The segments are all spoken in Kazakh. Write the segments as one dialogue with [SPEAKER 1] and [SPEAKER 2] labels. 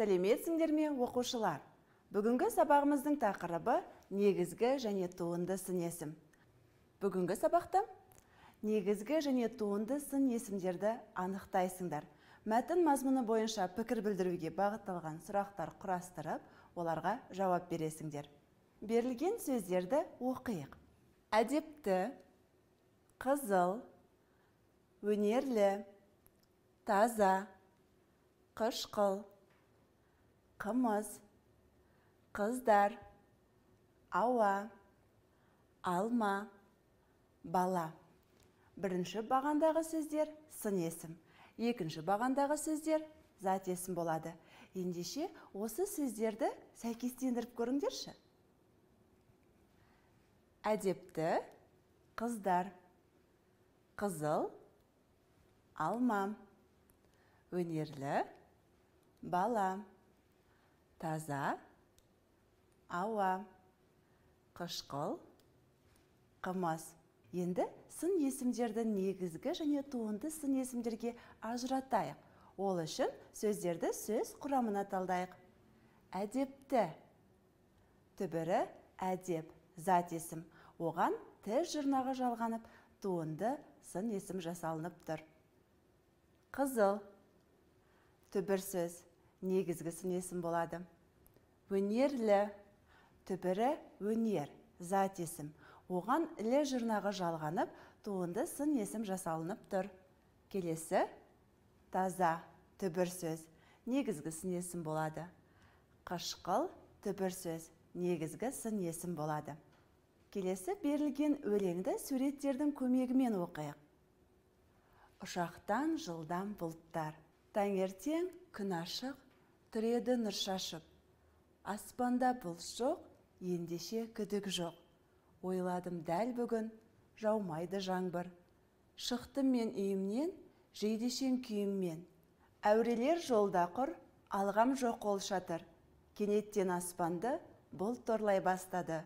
[SPEAKER 1] Сәлеметсіңдер ме, оқушылар? Бүгінгі сабағымыздың тақырыбы негізгі және туынды сын есім. Бүгінгі сабақта негізгі және туынды сын есімдерді анықтайсыңдар. Мәтін мазмұны бойынша пікір білдіруге бағытталған сұрақтар құрастырып, оларға жауап бересіңдер. Берілген сөздерді оқиық. Әдепті, қызыл, өнерлі, таза, қышқыл, қымыз, қыздар, ауа, алма, бала. Бірінші бағандағы сөздер сын есім, екінші бағандағы сөздер зат есім болады. Ендеше осы сөздерді сәйкестендіріп көріңдерші. Әдепті, қыздар, қызыл, алма, өнерлі, бала, таза, ауа, қышқыл, қымыз. Енді сын есімдерді негізгі және туынды сын есімдерге ажыратайық. Ол үшін сөздерді сөз құрамына талдайық. Әдепті. Түбірі әдеп, зат есім. Оған т жұрнағы жалғанып, туынды сын есім жасалынып тұр. Қызыл. Түбір сөз, негізгі сын есім болады. Өнерлі. Түбірі өнер, зат есім. Оған ілі жұрнағы жалғанып, туынды сын есім жасалынып тұр. Келесі, таза, түбір сөз, негізгі сын есім болады. Қышқыл, түбір сөз, негізгі сын есім болады. Келесі берілген өлеңді суреттердің көмегімен оқиық. Ұшақтан жылдам бұлттар. Таңертең күн ашық, түреді нұр шашып. Аспанда бұлт жоқ, ендеше күдік жоқ. Ойладым дәл бүгін, жаумайды жаңбыр. Шықтым мен үйімнен, жейдешең күйіммен. Әурелер жолда құр, алғам жоқ қол шатыр. Кенеттен аспанды бұлт торлай бастады.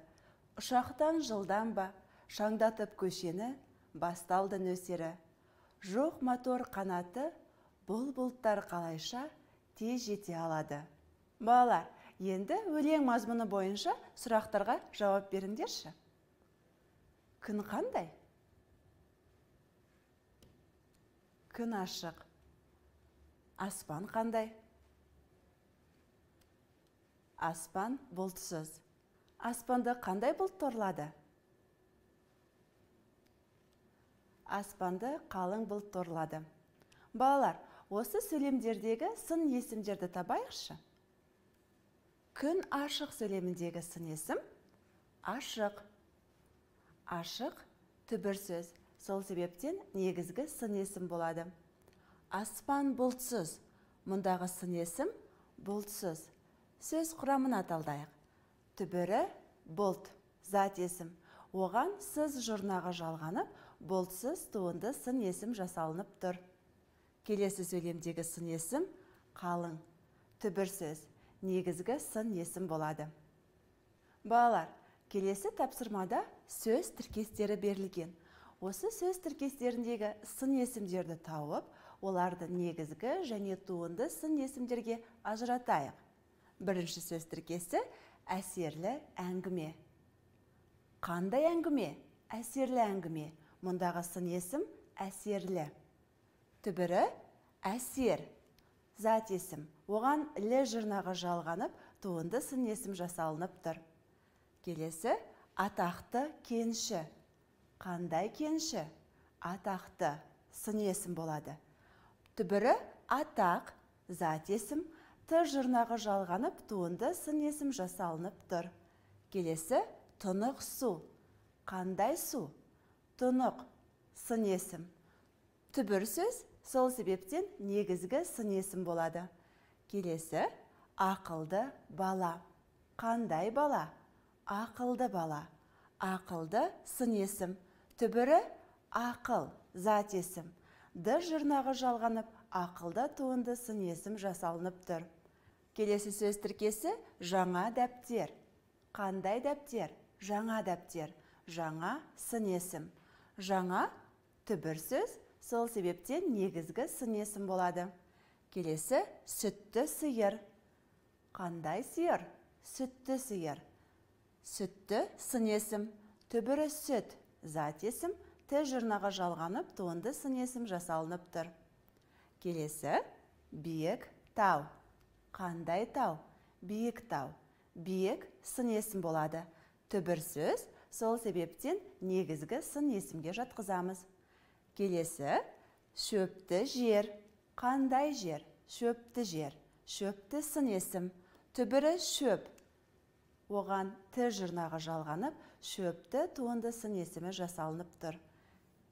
[SPEAKER 1] Ұшақтан жылдам ба, шаңдатып көшені, басталды нөсері. Жоқ мотор қанаты, бұл бұлттар қалайша тез жете алады. Балалар, енді өлең мазмұны бойынша сұрақтарға жауап беріңдерші. Күн қандай? Күн ашық. Аспан қандай? Аспан бұлтсыз. Аспанды қандай бұлт торлады? Аспанды қалың бұлт торлады. Балалар, осы сөйлемдердегі сын есімдерді табайықшы. Күн ашық сөйлеміндегі сын есім ашық. Ашық түбір сөз, сол себептен негізгі сын есім болады. Аспан бұлтсыз, мұндағы сын есім бұлтсыз. Сөз құрамына талдайық. Түбірі бұлт, зат есім. Оған сыз жұрнағы жалғанып, бұлтсыз туынды сын есім жасалынып тұр. Келесі сөйлемдегі сын есім қалың, түбір сөз, негізгі сын есім болады. Балалар, келесі тапсырмада сөз тіркестері берілген. Осы сөз тіркестеріндегі сын есімдерді тауып, оларды негізгі және туынды сын есімдерге ажыратайық. Бірінші сөз тіркесі әсерлі әңгіме. Қандай әңгіме? Әсерлі әңгіме. Мұндағы сын есім әсерлі. Түбірі әсер, зат есім. Оған ілі жұрнағы жалғанып, туынды сын есім жасалынып тұр. Келесі атақты кенші. Қандай кенші? Атақты сын есім болады. Түбірі атақ, зат есім, т жұрнағы жалғанып, туынды сын есім жасалынып тұр. Келесі тұнық су. Қандай су? Тұнық сын есім. Түбір сөз, сол себептен негізгі сын есім болады. Келесі ақылды бала. Қандай бала? Ақылды бала. Ақылды сын есім. Түбірі ақыл, зат есім. Д жұрнағы жалғанып, ақылды туынды сын есім жасалынып тұр. Келесі сөз тіркесі жаңа дәптер. Қандай дәптер? Жаңа дәптер. Жаңа сын есім. Жаңа түбір сөз, сол себептен негізгі сын есім болады. Келесі сүтті сиыр. Қандай сиыр? Сүтті сиыр. Сүтті сын есім. Түбірі сүт, зат есім, т жұрнағы жалғанып, туынды сын есім жасалынып тұр. Келесі, биік тау. Қандай тау? Биік тау. Биік сын есім болады. Түбір сөз, сол себептен негізгі сын есімге жатқызамыз. Келесі, шөпті жер. Қандай жер? Шөпті жер. Шөпті сын есім. Түбірі шөп. Оған т жұрнағы жалғанып, шөпті туынды сын есімі жасалынып тұр.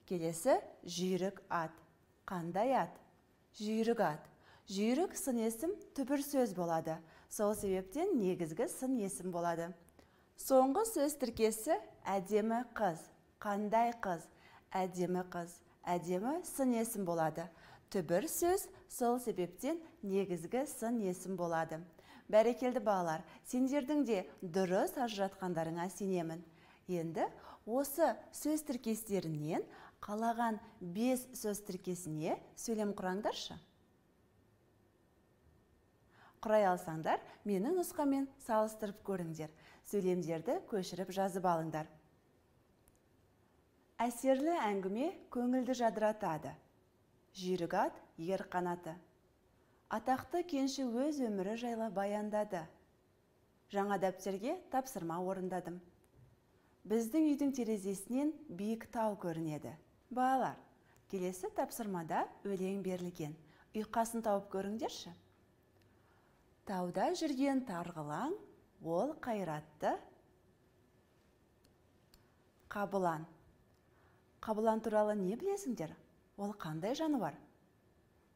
[SPEAKER 1] Келесі, жүйрік ат. Қандай ат? Жүйрік ат. Жүйрік сын есім түбір сөз болады. Сол себептен негізгі сын есім болады. Соңғы сөз тіркесі әдемі қыз. Қандай қыз? Әдемі қыз. Әдемі сын есім болады. Түбір сөз, сол себептен негізгі сын есім болады. Бәрекелді балалар, сендердің де дұрыс ажыратқандарыңа сенемін. Енді осы сөз тіркестерінен қалаған 5 сөз тіркесіне сөйлем құраңдаршы. Құрай алсаңдар, менің нұсқамен салыстырып көріңдер. Сөйлемдерді көшіріп жазып алыңдар. Әсерлі әңгіме көңілді жадыратады. Жүйрік ат, ер қанаты. Атақты кенші өз өмірі жайлы баяндады. Жаңа дәптерге тапсырма орындадым. Біздің үйдің терезесінен биік тау көрінеді. Балалар, келесі тапсырмада өлең берілген. Ұйқасын тауып көріңдерші. Тауда жүрген тарғылаң, ол қайратты қабылан. Қабылан туралы не білесіңдер? Ол қандай жануар?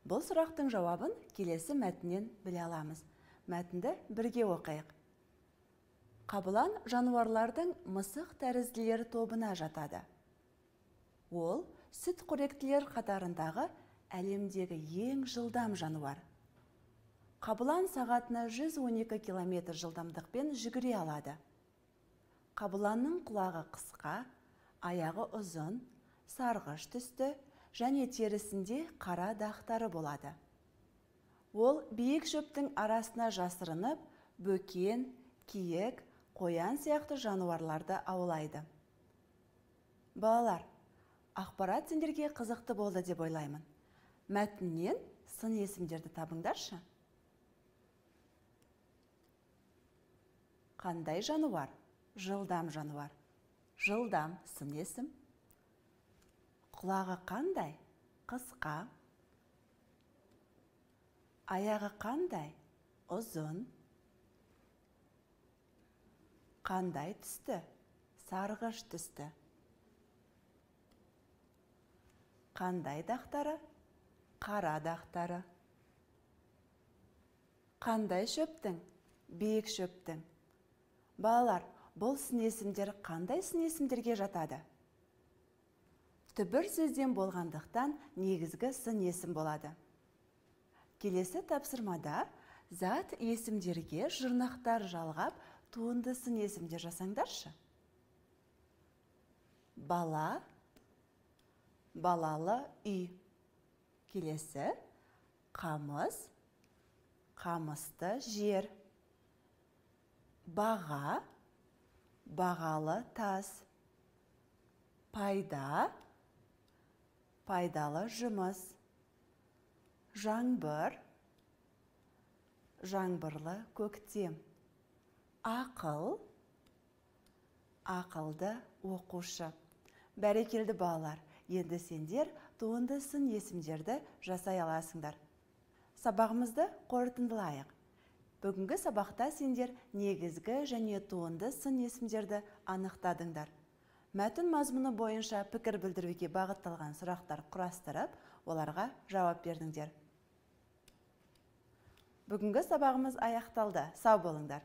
[SPEAKER 1] Бұл сұрақтың жауабын келесі мәтіннен біле аламыз. Мәтінді бірге оқиық. Қабылан жануарлардың мысық тәрізділер тобына жатады. Ол сүт қоректілер қатарындағы әлемдегі ең жылдам жануар. Қабылан сағатына 112 километр жылдамдықпен жүгіре алады. Қабыланның құлағы қысқа, аяғы ұзын, сарғыш түсті және терісінде қара дақтары болады. Ол биік шөптің арасына жасырынып, бөкен, киік, қоян сияқты жануарларды аулайды. Балалар, ақпарат сендерге қызықты болды деп ойлаймын. Мәтіннен сын есімдерді табыңдаршы. Қандай жануар? Жылдам жануар. Жылдам сын есім. Құлағы қандай? Қысқа. Аяғы қандай? Ұзын. Қандай түсті? Сарғыш түсті. Қандай дақтары? Қара дақтары. Қандай шөптің? Биік шөптің. Балалар, бұл сын есімдер қандай сын есімдерге жатады? Түбір сөзден болғандықтан негізгі сын есім болады. Келесі тапсырмада зат есімдерге жұрнақтар жалғап, туынды сын есімдер жасаңдаршы. Бала, балалы үй. Келесі қамыс, қамысты жер. Баға, бағалы тас. Пайда, пайдалы жұмыс. Жаңбыр, жаңбырлы көктем. Ақыл, ақылды оқушы. Бәрекелді балалар, енді сендер туынды сын есімдерді жасай аласыңдар. Сабағымызды қорытындылайық. Бүгінгі сабақта сендер негізгі және туынды сын есімдерді анықтадыңдар. Мәтін мазмұны бойынша пікір білдіруге бағытталған сұрақтар құрастырып, оларға жауап бердіңдер. Бүгінгі сабағымыз аяқталды. Сау болыңдар.